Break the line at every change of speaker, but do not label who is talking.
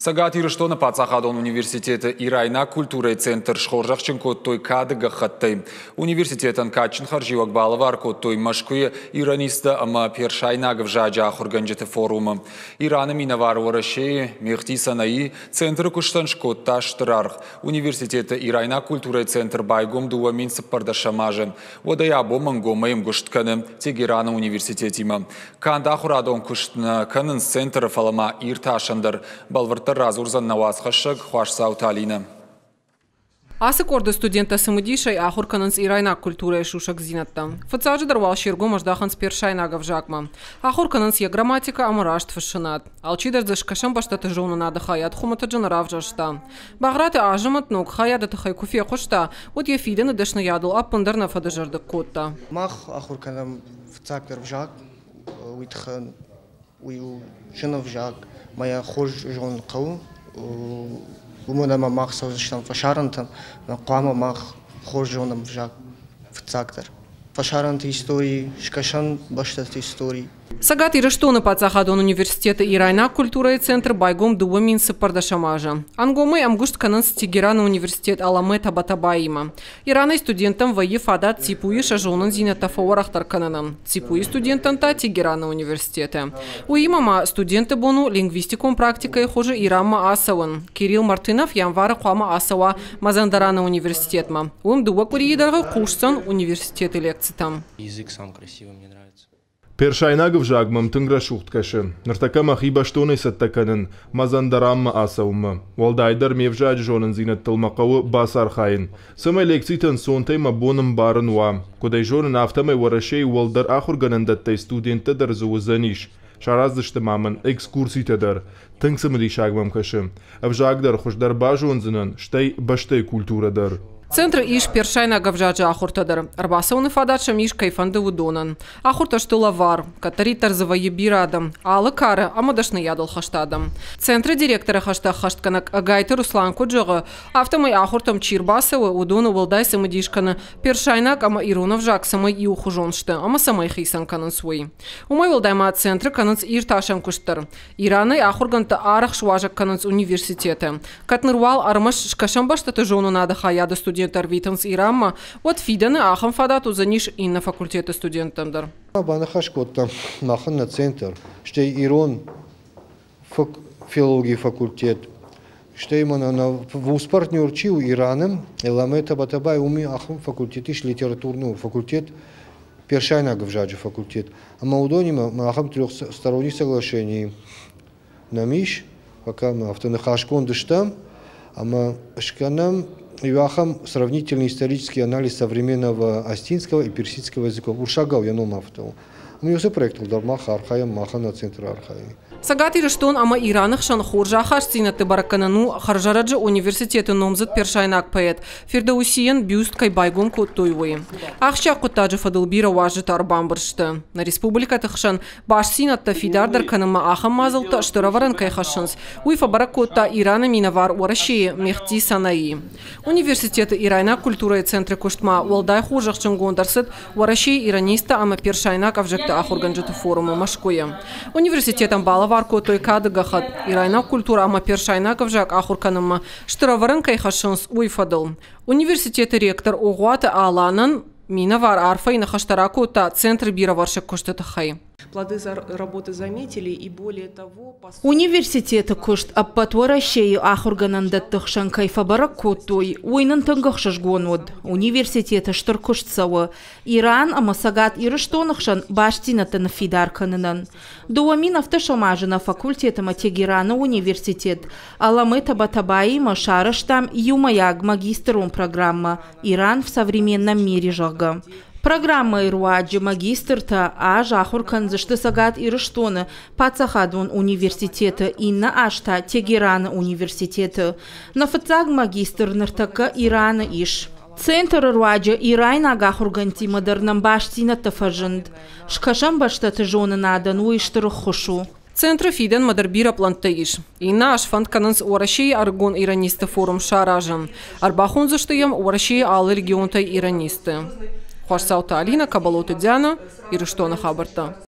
Цӕгат Ирыстоны паддзахадон университеты ирайнаг культурӕйы центр схорзӕхджын кодтой кады гӕххӕттӕй. Университетӕн кадджын хӕрзиуӕг балӕвар кодтой Мӕскуыйы иранисттӕ ӕмӕ персайнаг ӕвзаджы ахуыргӕнджыты форумы. Ираны минӕвар Уӕрӕсейы Мехти Санаи центры куыстӕн скодта стыр аргъ. Университеты ирайнаг культурӕйы центр байгом 2014 азы. Уӕдӕй абон ӕнгомӕй ӕмгуыст кӕны Тегераны университетимӕ. Канд ахуырадон куыст нӕ кӕнынц центры, фӕлӕ ма иртасӕн дӕр. Бӕлвырддӕр радзурдзӕн нӕ уацхӕссӕг Хуасдзауты Алинӕ.
Ацы къорды студенттӕ цымыдисӕй ахуыр кӕнынц ирайнаг культурӕйы сусӕгдзинӕдтӕ. Фыццаджыдӕр уал се ргом ӕздахынц персайнаг ӕвзагмӕ. Ахуыр кӕнынц йӕ грамматикӕ ӕмӕ растфыссынад. Алчидӕр дзы скӕсӕн бӕстӕты зонынады хайад хуымӕтӕджы нӕ равзӕрста. Багъраты Азӕмӕт ног хайады тыххӕй куы фехъуыста, уӕд йӕ фидӕны дӕсныйадыл ӕппындӕр нӕ фӕдызӕрдыг кодта.
Мах ахуыр кӕнӕм фыццагдӕр ӕвзаг, уый тыххӕн уый у зын ӕвзаг, мӕ йӕ хорз зонын хъӕуы, уымӕн ӕмӕ мах цӕудзыстӕм фӕсарӕнтӕм, хъуамӕ мах хорз зонӕм ӕвзаг фыццагдӕр. Фӕсарӕнты истори, скӕсӕн бӕстӕты истори.
Цӕгат Ирыстоны паддзахадон университеты ирайнаг культурӕйы центр байгом 2014 азы. Ӕнгомӕй ӕмгуыст кӕнынц Тегераны университет Аламе Табатабаимӕ. Иранӕй студенттӕм вӕййы фадат ЦИПУ-йы сӕ зонындзинӕдтӕ фӕуӕрӕхдӕр кӕнынӕн, ЦИПУ-йы студенттӕн та Тегераны университеты. Уыимӕ ма студентты бон у лингвистикон практикӕйы хуызы Иранмӕ ацӕуын. Кирилл Мартынов январы хъуамӕ ацӕуа Мазандараны университетмӕ. Уым дыууӕ къуырийы дӕргъы хъусдзӕн университеты лекцитӕм.
Язык сам красивый, мне нравится.
Персайнаг ӕвзаг мӕм тынг рӕсугъд кӕсы. Ныртӕккӕ мӕхи бӕстонӕй цӕттӕ кӕнын Мазандаранмӕ ацӕуынмӕ. Уӕлдайдӕр ме взаджы зонындзинӕдтыл мӕ хъӕуы бацархайын, цӕмӕй лекцитӕ ӕнцонтӕй мӕ бон ӕмбарын уа. Куыд ӕй зонын, афтӕмӕй Уӕрӕсейы уӕлдӕр ахуыргӕнӕндӕттӕй студенттӕ дӕр дзы уыдзӕнис. Сараздзысты ма мын экскурситӕ дӕр. Тынг цымыдисаг мӕм кӕсы. Ӕвзаг дӕр хуыздӕр базондзынӕн, стӕй бӕстӕйы культурӕ дӕр.
Центры ис персайнаг ӕвзаджы ахуыртӕ дӕр. Ӕрбацӕуыны фадат сӕм ис, кӕй фӕнды, уыдонӕн. Ахуыртӕ сты лӕвар. Кӕддӕриддӕр дзы вӕййы бирӕ адӕм, алы кары ӕмӕ дӕсныйадыл хӕст адӕм. Центры директоры хӕстӕ ӕххӕстгӕнӕг Ӕгайты Руслан куыд зӕгъы, афтӕмӕй ахуыртӕм чи рбацӕуы, уыдоны уӕлдай цымыдис кӕны, персайнаг ӕмӕ ирон ӕвзаг цӕмӕй иухуызон сты ӕмӕ цӕмӕй хицӕн кӕнынц, уый. Уымӕй уӕлдай ма центры кӕнынц иртасӕн куыст дӕр. Иранӕй ахуыргӕндтӕ арӕх суазӕг кӕнынц университеты. Кӕд ныр уал ӕрмӕст скӕсӕн бӕстӕты зонынады хайады студенттӕ ӕрвитынц Иранмӕ, уӕд фидӕны ахӕм фадат уыдзӕнис иннӕ факультеты студенттӕн дӕр.
Баныхас кодтам махӕн нӕ центр, стӕй ирон филологийы факультет, стӕй мӕнӕ нӕ вуз-партнер чи у Ираны, Эламе Табатабай, уым ахӕм факультет ис, литературный факультет, персайнаг ӕвзаджы факультет. Ӕмӕ уыдонимӕ ахӕм трехсторонний соглашение нӕм ис, пока мы афтӕ ныхасгонд стӕм, ӕмӕ скӕнӕм иу ахӕм сравнительный исторический анализ современного астинского и персидского языков. Урсагау йӕ ном афтӕ у. Ӕмӕ уыцы проектыл дӕр мах архайӕм, махӕн нӕ центры архайӕм.
Цӕгат Ирыстон ӕмӕ Ираны хсӕн хорз ахастдзинӕдты бӕрӕггӕнӕн у хӕрзӕрӕджы университеты номдзыд персайнаг поэт Фирдоусийӕн бюст кӕй байгом кодтой, уый. Ахсджиаг хъуыддаджы фӕдыл бирӕ уазджытӕ ӕрбамбырд сты. Нӕ республикӕты хсӕн бастдзинӕдтӕ фидардӕр кӕнынмӕ ахӕм мадзӕлттӕ стыр ӕвӕрӕн кӕй хӕссынц, уый фӕбӕрӕг кодта Ираны минӕвар Уӕрӕсейы Мехти Санаи. Университеты ирайнаг культурӕйы центры куыстмӕ уӕлдай хорзӕхджынгонд ӕрцыд Уӕрӕсейы иранисттӕ ӕмӕ персайнаг ӕвзӕгты ахуыргӕнджыты форумы Мӕскуыйы. Университетӕн балӕвар кодтой кады гӕххӕтт, ирайнаг культурӕ ӕмӕ персайнаг ӕвзаг ахуыр кӕнынмӕ стыр ӕвӕрӕн кӕй хӕссынц, уый фӕдыл. Университеты ректор Огъуаты Аланӕн минӕвар арфӕйы ныхӕстӕ ракодта центры бирӕвӕрсыг куысты тыххӕй.
Плоды работы заметили и более того...
Университеты куыст ӕппӕт Уӕрӕсейы ахуыргӕнӕндӕтты хсӕн кӕй фӕбӕрӕг кодтой, уый нын тынг ӕхсызгон уыд. Университеты стыр куыст цӕуы Иран ӕмӕ Цӕгат Ирыстоны хсӕн бастдзинӕдтӕ ныффидар кӕнынӕн. 2007 азы нӕ факультетмӕ Тегераны университет Аламе Табатабаимӕ сарӕзтам иумӕйаг магистрон программӕ «Иран в современном мире», зӕгъгӕ. Программӕйы руаджы магистртӕ аз ахуыр кӕндзысты Цӕгат Ирыстоны паддзахадон университеты, иннӕ аз та Тегераны университеты. Нӕ фыццаг магистр ныртӕккӕ Ираны ис. Центры руаджы ирайнаг ахуыргӕндтимӕ дӕр нӕм бастдзинӕдтӕ фӕзынд. Скӕсӕн бӕстӕты зонынадӕн уый стыр ӕххуыс у.
Центры фидӕнмӕ дӕр бирӕ пълӕнттӕ ис. Иннӕ аз фӕнд кӕнынц Уӕрӕсейы ӕрыгон иранистты форум саразын. Ӕрбахондзысты йӕм Уӕрӕсейы алы регионтӕй иранистты. Хуасдзауты Алинӕ, Кабалоты Диана, Ирыстоны хабӕрттӕ.